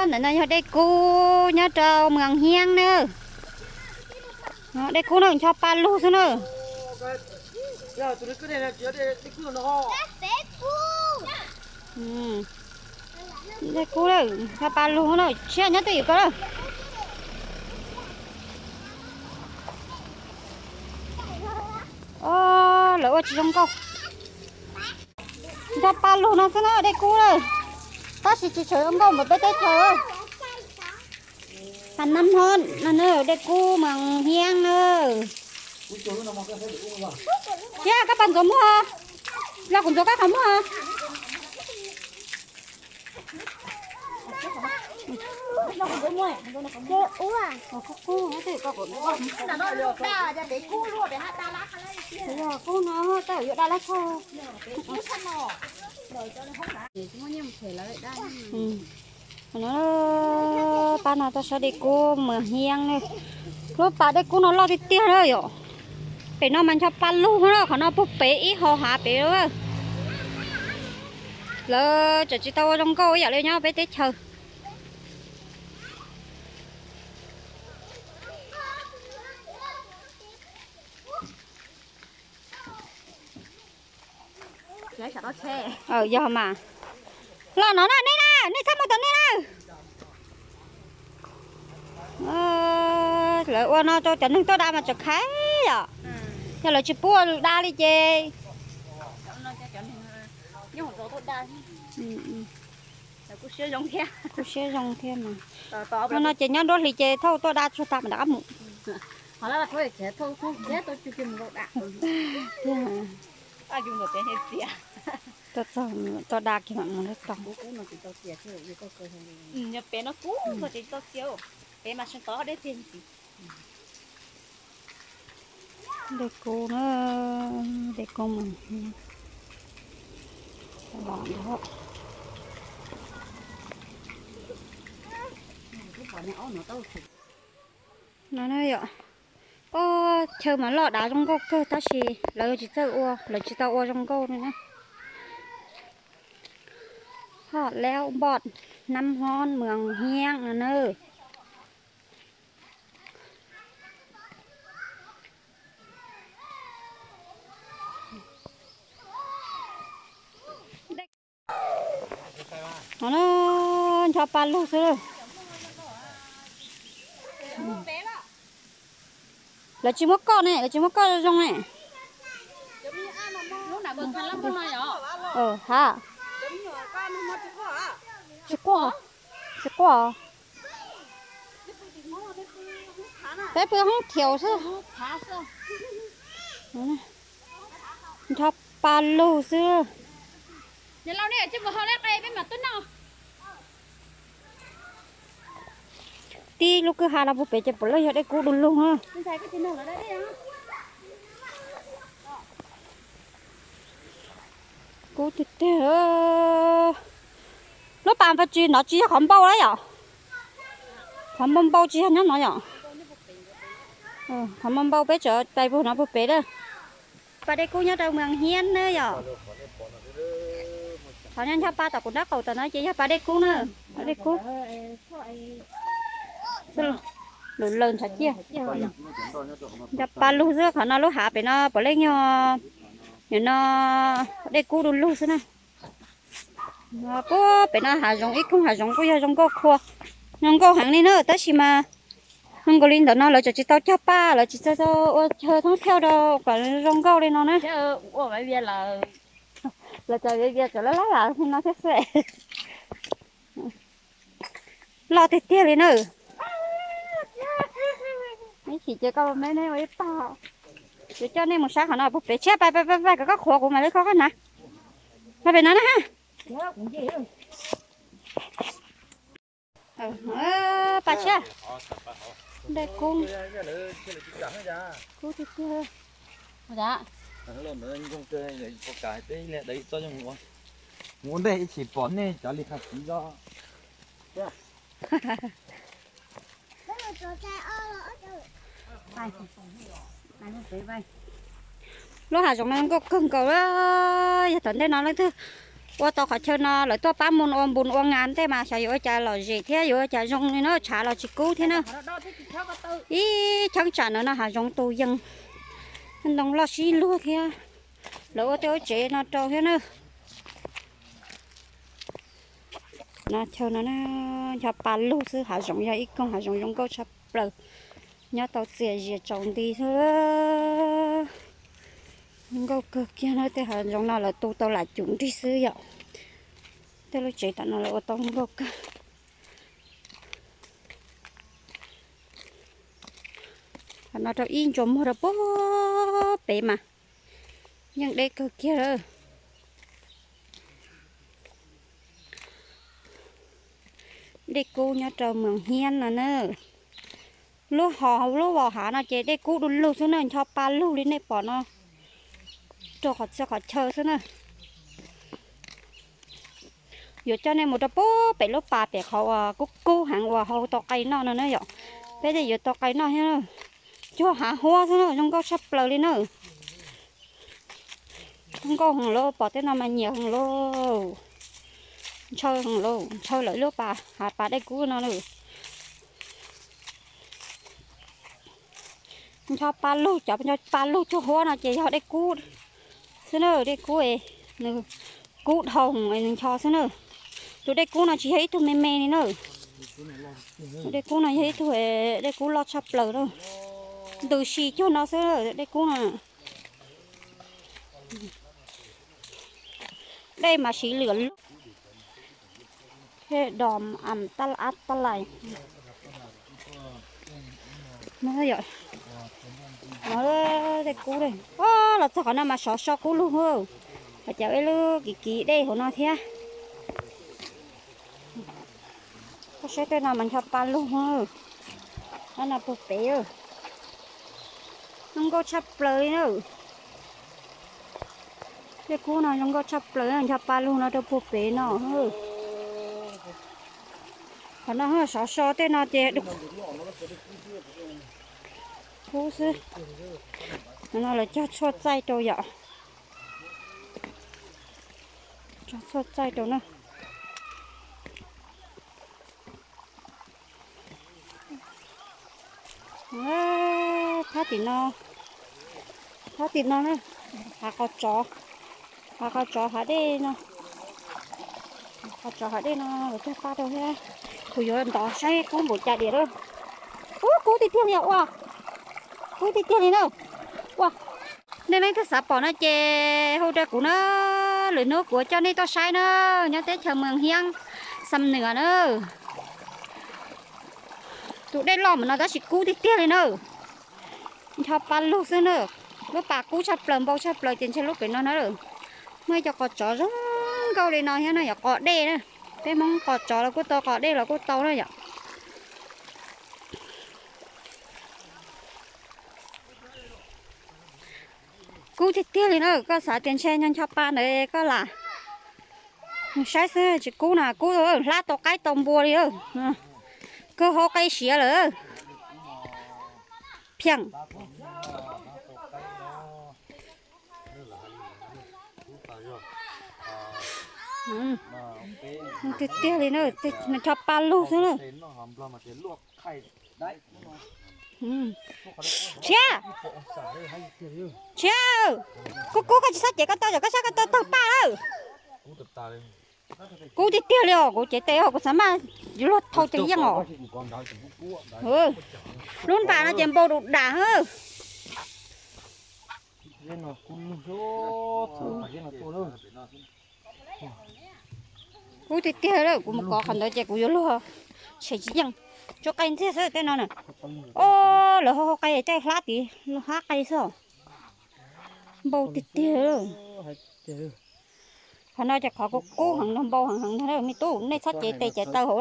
Ntawm no yog dej kub nyob rau Moos Hiab na. Dej kub no ncho pa lug xwb na. Dej kub na, ncho pa lug na, tshiab nyob twj ywm ko na. Lawv ua tsis zoo nkauj. Ncho pa lug no xwb na dej kub na, tab sis tsis tshwm zoo nkauj npaum peb teb chaws. Has nab hmo no dej kub Moos Hiab na. Siab koj pab ntxuav muag, los kuv ntxuav koj qhov muag. Kub no tej yuav daj lab tshaj. Pab no tau saib dej kub Moos Hiab na. Lub pas dej kub no loj tiag tiag na yom. Pem no mas ncho pa lug na, qhov no puag pem ib hau hav pem. Lawv tseem tsis tau ua zoo nkauj ib yam li nyob peb teb chaws. Yog mas. Los no na, nej na, nej txhob mus tom nej na. Lawv ua no rau cov neeg tuaj da mas tseem khaiv yom. Yog lawv tsis pub ua da li ces kuj siab zoo thiab mas. Ua no ces nyob nruab hlis ces thauj tuaj da tsuag tas mam rov qab mus. Tuaj txog tuaj da kiag mam mus tau. Dej kub na, dej kub mas los ntag. No na yom, ub, chaw mas loj dav zoo nkauj kawg tab sis lawv tsis txawj ua, lawv tsis tau ua zoo nkauj li na. Hot Lab Npoj, Nab Hmob, Moos Hiab no na. Ncho pa lug xwb. Lawv tsis muab koj ne, lawv tsis muab koj zoo ne. Ha, tsis quaj, tsis quaj. Peb pw hoob thiaus xwb. Ncho pa lug xwb. Tib lub kwj ha no puag pem ces puav leej yog dej kub du lug na. Kub tiag tiag. Lub pas pas tsis no tsis yog qhov npau lawm yom. Qhov npau npau tsis yog nyob no yom. Qhov npau npau peb tseem pais puag no puag pem lawm. Pas dej kub nyob rau Moos Hiab na yom. Qhov nyob ncho pa tom kuv nrab qaum tom no ces yog pas dej kub na. Pas dej kub. Lus laws ntshav ciaj. Ncho pa lug xwb, qhov no lub hav pem no puav leej yog, nim no dej kub du lug xwb na. Puag pem no hav zoov, ib koog hav zoov kuj yog zoo nkauj qhua, zoo nkauj heev li na, tab sis mas zoo nkaus li ntawm no lawv tseem tsis tau cog paj, lawv tsis tau ua chaw thoob thawj rau kom zoo nkauj li no na. Lawv cov viv vias cov laj laj no thiab xwb. Loj tiag tiag li na. Ib chim ces koj me nej ua ib tag, kuv coj nej mus saib qhov no puag pem. Tshiab, pais pais pais, kom koj qhuav kuv mam li kho koj hnav. Pais pem no na. Pais Tshiab. Dej kub, kub tiag tiag. Mus ua ntej ib chim pom nej cov li qha xiv zog. Lub hav zoov no nkauj kawg nkaus, yog tom ntej no leej twg Ua tau qhov chaw no lawv tuaj pab mus ua npus ua ngas tej mas xyov yuav ua cas lom zem thiab yuav ua cas zoo li na, tshav los tsis kub thiab na. Ib cheeb tsam no no hav zoov tus yees, ntoo loj sib luag thiab. Lawv ua tej lub tsev no rau thiab na. No chaw no ncho pa lug xwb, hav zoov yog ib koog hav zoov zoo nkauj tshaj plaws, nyob tau txias zias tsaus nti xwb. Zoo nkauj kawg kiag na, tej hav zoov no lawv tu tau lam cum nrig xwb yom. Tej lub tsev tam no lawv ua tau zoo nkauj kawg. Qhov no rau ib ntsuas muag rau puag pem mas yeej deb kawg kiag lawm. Dej kub nyob rau Moos Hiab no na. Lub hos lub vos hav no ces dej kub du lug xwb na, ncho pa lug li nej pom no, rau qhov txhia qhov chaw xwb na. Yuav coj nej mus rau puag pem lub pas pem qhov uas kub kub heev uas hau tau qe noj no na yom. Peb thiaj yuav tau qe noj thiab. Cuag hav huab xwb na, zoo nkauj tshaj plaws li na. Zoo nkauj heev lauj, pom tej no mas nyiam heev lauj. Ntshaw heev lauj, ntshaw lawm lub pas hav pas dej kub no lawm. Ncho pa lug, cov ncho pa lug cuag huab no ces yog dej kub xwb na, dej kub es nws kub dhau nws ncho xwb na. Tus dej kub no tsis yog ib tug me me li na. Tus dej kub no yog ib tug dej kub loj tshaj plaws na. Ntws si cuag no xwb, dej kub no. Dej mas siv lwm lub, dom am taj ab taj lais. Dej kub, los txog qhov no mas sov so kub lug. Hais cas ib lub kiv kiv dej hauv no thiab. Koj saib tej no mas ncho pa lug. Qhov no puag pem, zoo nkauj tshaj plaws li na. Dej kub no zoo nkauj tshaj plaws, ncho pa lug no rau puag pem no. Qhov no sov so tej no ces kub xwb. Qhov no lawv cog tshuaj txaij rau yom. Cog tshuaj txaij rau na. Phab tim no, phab tim no na, hav qhov tsov, hav qhov tsov hav dej no, qhov tsov hav dej no lawv cog pab rau thiab. Kuv yuav ntov saib kub npaum cas diam lawm. Ub, kub tiag tiag li ua, kub tiag tiag li na. Ua, nej leej twg xav pom no ces hu rau kuv na, lwm hnub kuv coj nej tuaj saib na, nyob teb chaws Moos Hiab, Xam Nuam na. Tus dej loj mus no tab sis kub tiag tiag li na. Ncho pa lug xwb na. Lub pas kub tshaj plaws npau tshaj plaws ces ntshe lub pem no na. Muaj ib co qos tsov zoo nkauj li no thiab na yom, qos dej na. Peb Hmoob qos tsov los kuj tau, qos dej los kuj tau na yom. Kub tiag tiag li na, koj xav tias ntshe ncho ncho pa ntawd koj lam saib xwb tsis kub na, kub hlab tau qaib tau npua li. Kawg hau qe siav lawm. Phiam. Tiag tiag li na, ncho pa lug xwb na. Tshiab, tshiab, kub kub koj tsis txhob cev koj tau, koj saib koj tau tawg paj lawm. Kub tiag tiag li os, kuv cev tes kuv xav maj yuav luag thau ces yeej os. Lub npas no ces npau du dam. Kub tiag tiag lawm, kuv mus kov qhov ntawd ces kuv yuav luag tshem tsis yeej. Tsuas qe ntxiag xwb tej no na. O, lawv hau hau qe caij hlab tid, hlab qe xwb. Npau tiag tiag. Qhov no ces qhov kub kub heev, npau heev heev na me tub, nej txhob cev tes cev taw hauv.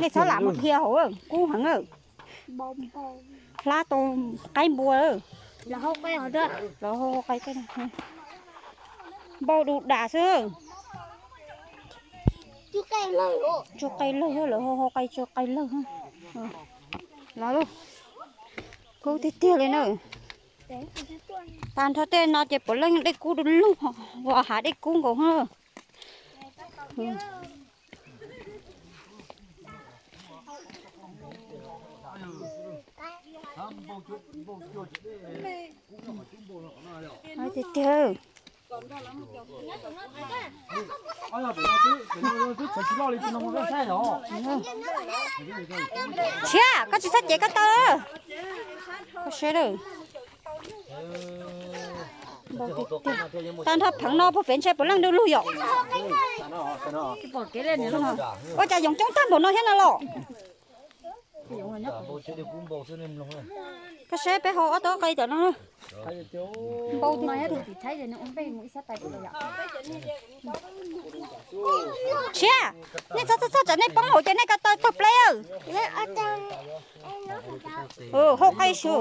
Nej txhob lam mus dhia hauv, kub heev. Hlab tau qaib npua. Lawv hau qe, npau du dam xwb. Tsuas qe lawg, lawv hau hau qe tsuas qe lawg. Los, kub tiag tiag li na. Tag nrho tej no ces puav leej dej kub du lug, hav dej kub nkaus. Tiag tiag. Tshiab, koj tsis txhob cev koj taw. Koj seb lawm. Tag nrho pheev no puag pem ntshe puav leej du lug yom. Ua cas yoov coob tag npaum no thiab no los? Koj saib peb hau ob tug qe cov no. Npau tiag tiag. Tshiab, nej txhob txhob txhob tsam nej poob hauv ces nej ko taw tawg pleb. Hau qe su.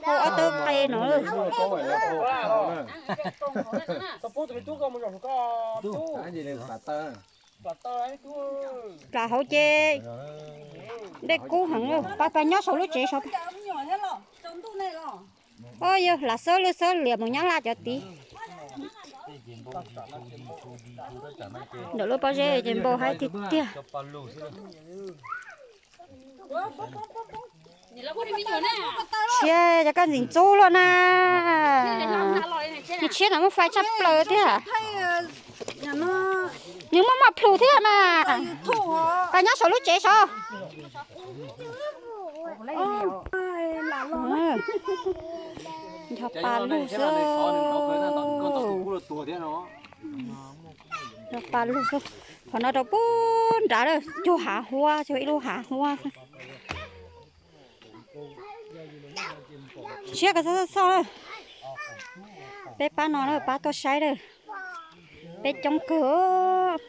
Hau ob tug qe no. Plam hauv ces dej kub heev, pab pab nyob saum lub tsev saud. Yog hlav xwb lwj xwb liam mus Nyab Laj cov tid. Ntawm lub pob zeb ces npau haib tiag tiag. Tshiab, cov koj ntxim ntxub luaj na. Nws tshiab ntawm muaj fais tshaj plaws thiab. Nws muaj muaj plhus thiab mas. Pab nyob saum lub tsev saud. Nrog pa lug xwb. Nrog pa lug xwb. Qhov no rau pub nrad lawm, cuag hav huab, cuag ib lub hav huab. Siab koj txhob txhob. Peb pab no na, pab tuaj saib lawm. Peb coob kawg.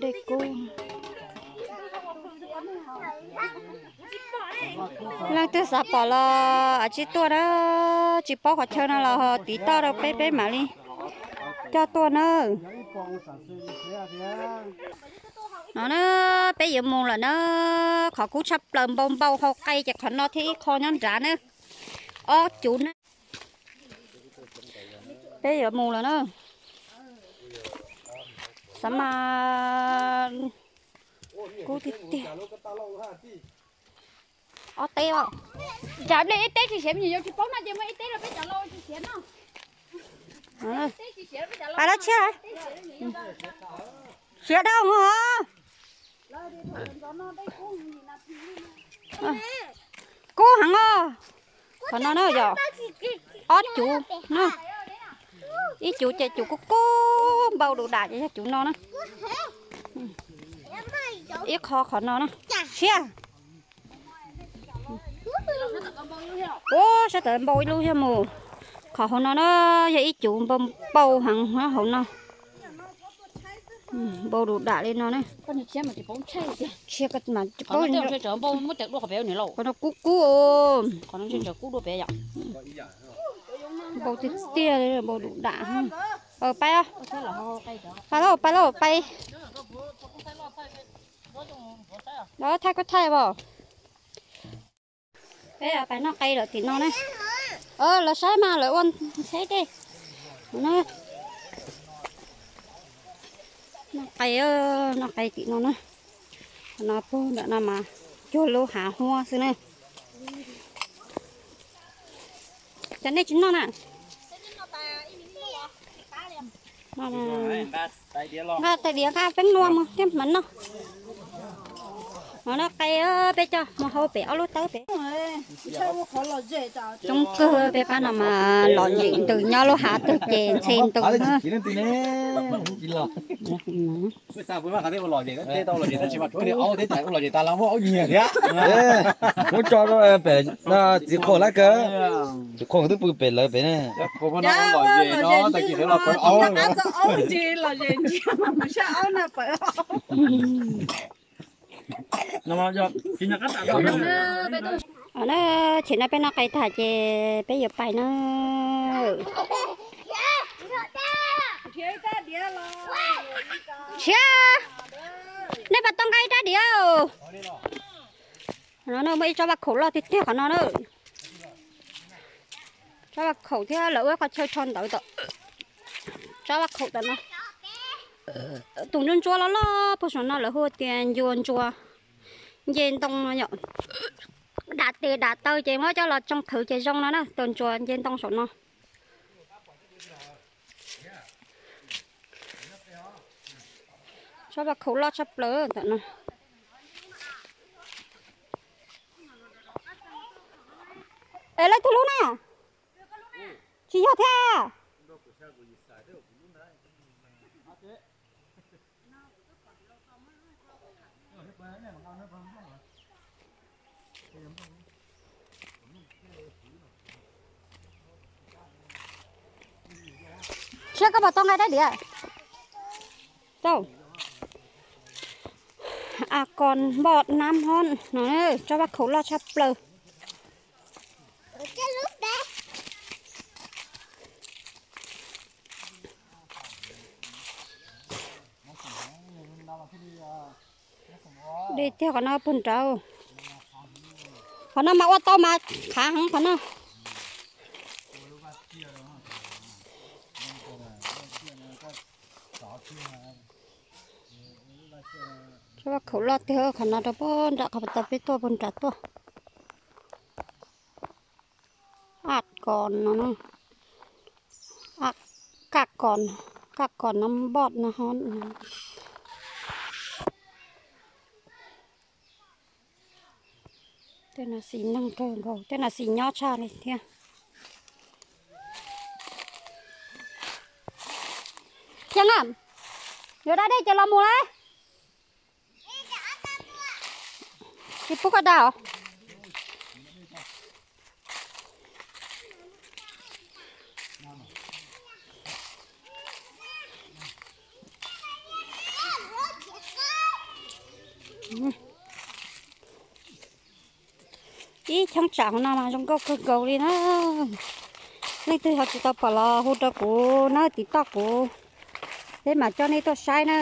Dej kub. Leej twg xav pom los tsib tuaj na, tsis paub qhov chaw no los tiv toj rau peb, peb mam li coj tuaj na. No na, peb yuav mus lawm na, qhov kub tshaj plaws npau npau hau qe ces qhov no thiab ib qho nyob nrad na, ob cuv na. Peb yuav mus lawm na, xav mas kub tiag tiag. Ob teb os. Cas ib teb tsis siav, me nyuam yaus tsis paub noj ces muaj ib teb rau peb cov laus tsis siav noj. Pais lawm Tshiab. Siav dhau hos. Kub heev os. Qhov no na yog ob cuv na. Ib cuv ces cuv kub kub npau du dam ces yog cuv no na. Ib qho qhov no na. Tshiab. Ua sab tawm npau ib lub yog mus. Qhov hauv no na yog ib cuv npau npau heev hauv no. Npau du dam li no na. Qhov no kub kub. Npau tiag tiag li, npau du dam. Pais, pais lauj, pais lauj, pais. Thaij kuj thaij as. Peb pais noj qe lawm tim no na. Lawv saib mas lawv ua ntxheb tej. Noj qe, noj qe tim no na. No puag nram no mas cuag lub hav huab xwb na. Cas nej tsis noj na? Nqa tais diav nqa peb nua mus thiab mas noj. No noj qe, peb coj mus hau pem ob lub tawb pem. Coob kawg, peb pab no mas lom zem ntws nyob lub hav twg ces ntxhe ntws na. Muab tso rau pem txiv qhua lawv kawg. Txiv qhua twb pw pem lawv pem ne. Ces no peb noj qe tag ces peb yuav pais na. Tshiab, nej puas tau nqa ib rab diav? No muaj ib tsob vaj khaum loj tiag tiag qhov no na. Tsob vaj khaum thiab lawv ua qhov chaw rho ntawv tom tsob vaj khaum tom no. Tus ntsuab ntsuab loj loj puag saum no lawv hu tias ncua ntsuas nce ntoo no yom. Dam tes dam taw ces muab coj los tsoo qhwv ces zoo no na, tus ntsuas nce ntoo saum no. Tsob vaj khaum loj tshaj plaws tom no. Es leej twg lub na? Tsis yog thiab. Siab koj puas tau nqa dab diav? Tau. A kon npoj nab hob no, tsob vaj khaum loj tshaj plaws. Dej tiag qhov no puag nrad. Qhov no mas ua tau mas khav heev qhov no. Tsob vaj khaum loj tiag qhov no rau puag nram qhov tau peb tuaj puag nrad tuaj. Aj kos no, aj kaj kos, kaj kos no npoj no ho. Tej no xis neeg kawg nkaus, tej no xis nyob tshaj li thiab. Xeeb a, yuav da dej ces los mus lawm. Tsis pub koj da os. Ib cheeb tsam hauv no mas zoo nkauj kawg nkaus li na. Leej twg ho tsis tau pom los hu rau kuv na, tim toj kuv, peb mam coj nej tuaj saib na.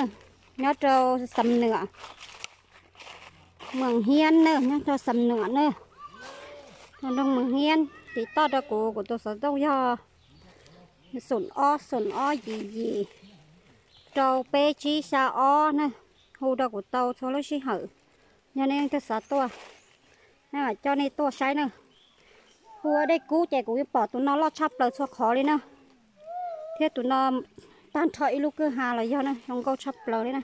Nyob rau Xam Nuam, Mees Hiab na, nyob rau Xam Nuam na. Nroog Mees Hiab, tim toj rau kuv, kuv tus xov tooj yog xoom ob xoom ob yim yim rau peb tsib xya ob na. Hu rau kuv tau txhua lub sij hawm. Yog nej leej twg xav tuaj, nej mam coj nej tuaj saib na. Hu ua dej kub ces kuv pom tus no loj tshaj plaws txhua qhov li na. Thiab tus no tag nrho ib lub kwj ha los yog na, zoo nkauj tshaj plaws li na.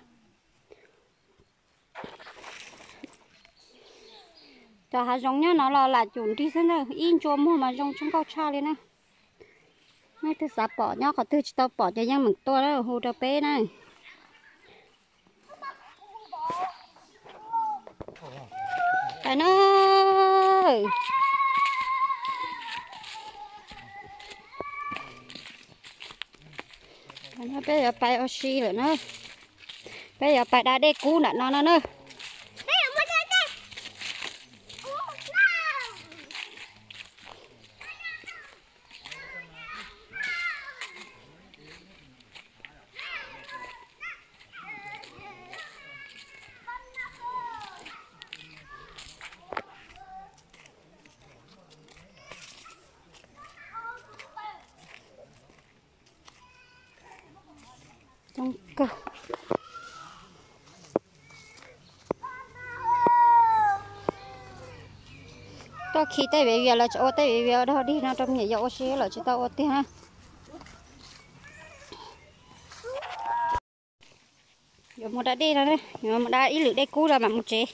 Cov hav zoov nyob no los lam cum nrig xwb na, ib ntsua muag mas zoo tshaj nkauj tshaj li na. Nej twg xav pom nyob qhov twg tsis tau pom ces yeej meem tuaj na, hu rau peb na. Pais na. Peb yuav pais ua si lawm na. Peb yuav pais da dej kub nram no no na. Coob kawg. Tuaj khi tej viav vias lawv tsis ua tej viav vias dog dig no rau me nyuam yaus ua si lawm tsis tau ua tiag na. Yuav mus da dej no, yuav mus da ib lwm dej kub rau mam mus tsev.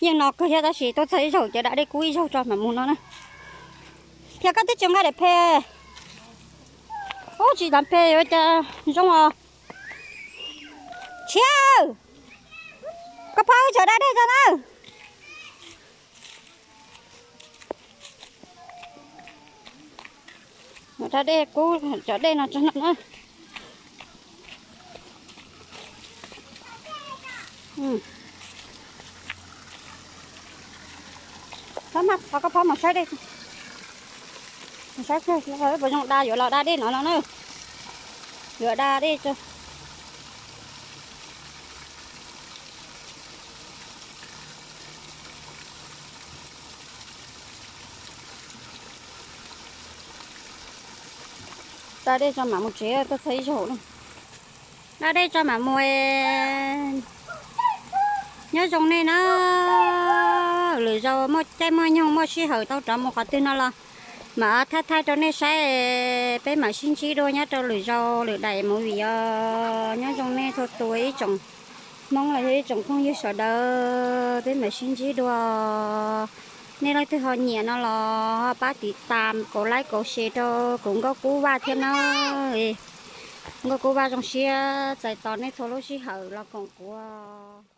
Yeej no kawg thiab tab sis tuaj txog ib zaug ces da dej kub ib zaug tso mam mus no na. Thiab koj twb tsis nqa daim phem. Ub, tsis daim phem yuav cas zoo os. Tshiab, koj phob wb tseem da dej tso na. Da dej kub cov dej no tso no na. Thov mas thov koj phob mus saib dej, mus saib puas zoo da, yuav los da dej no no na. Yuav da dej tso. Da dej tso mam mus tsev, tuaj txog ib zaug na. Da dej tso mam mus. Nyob zoo nej na, lwm zaus muaj caij muaj nyoog muaj sij hawm tau rov mus qhov twg no los mam thaij thaij rau nej saib, peb mam sib ntsib dua nyob rau lwm zaus lwm daim movie os. Nyob zoo nej txhua tus ib tsoom Hmoob los yog ib tsoom phooj ywg sawv daws, peb mam sib ntsib dua. Nej leej twg ho nyiam no los ho pab tiv tam, kauv like kauv share rau kuv Nkauj Kub Vaj thiab na. Nkauj Kub Vaj zoo siab txais tos nej txhua lub sij hawm los koom kuv.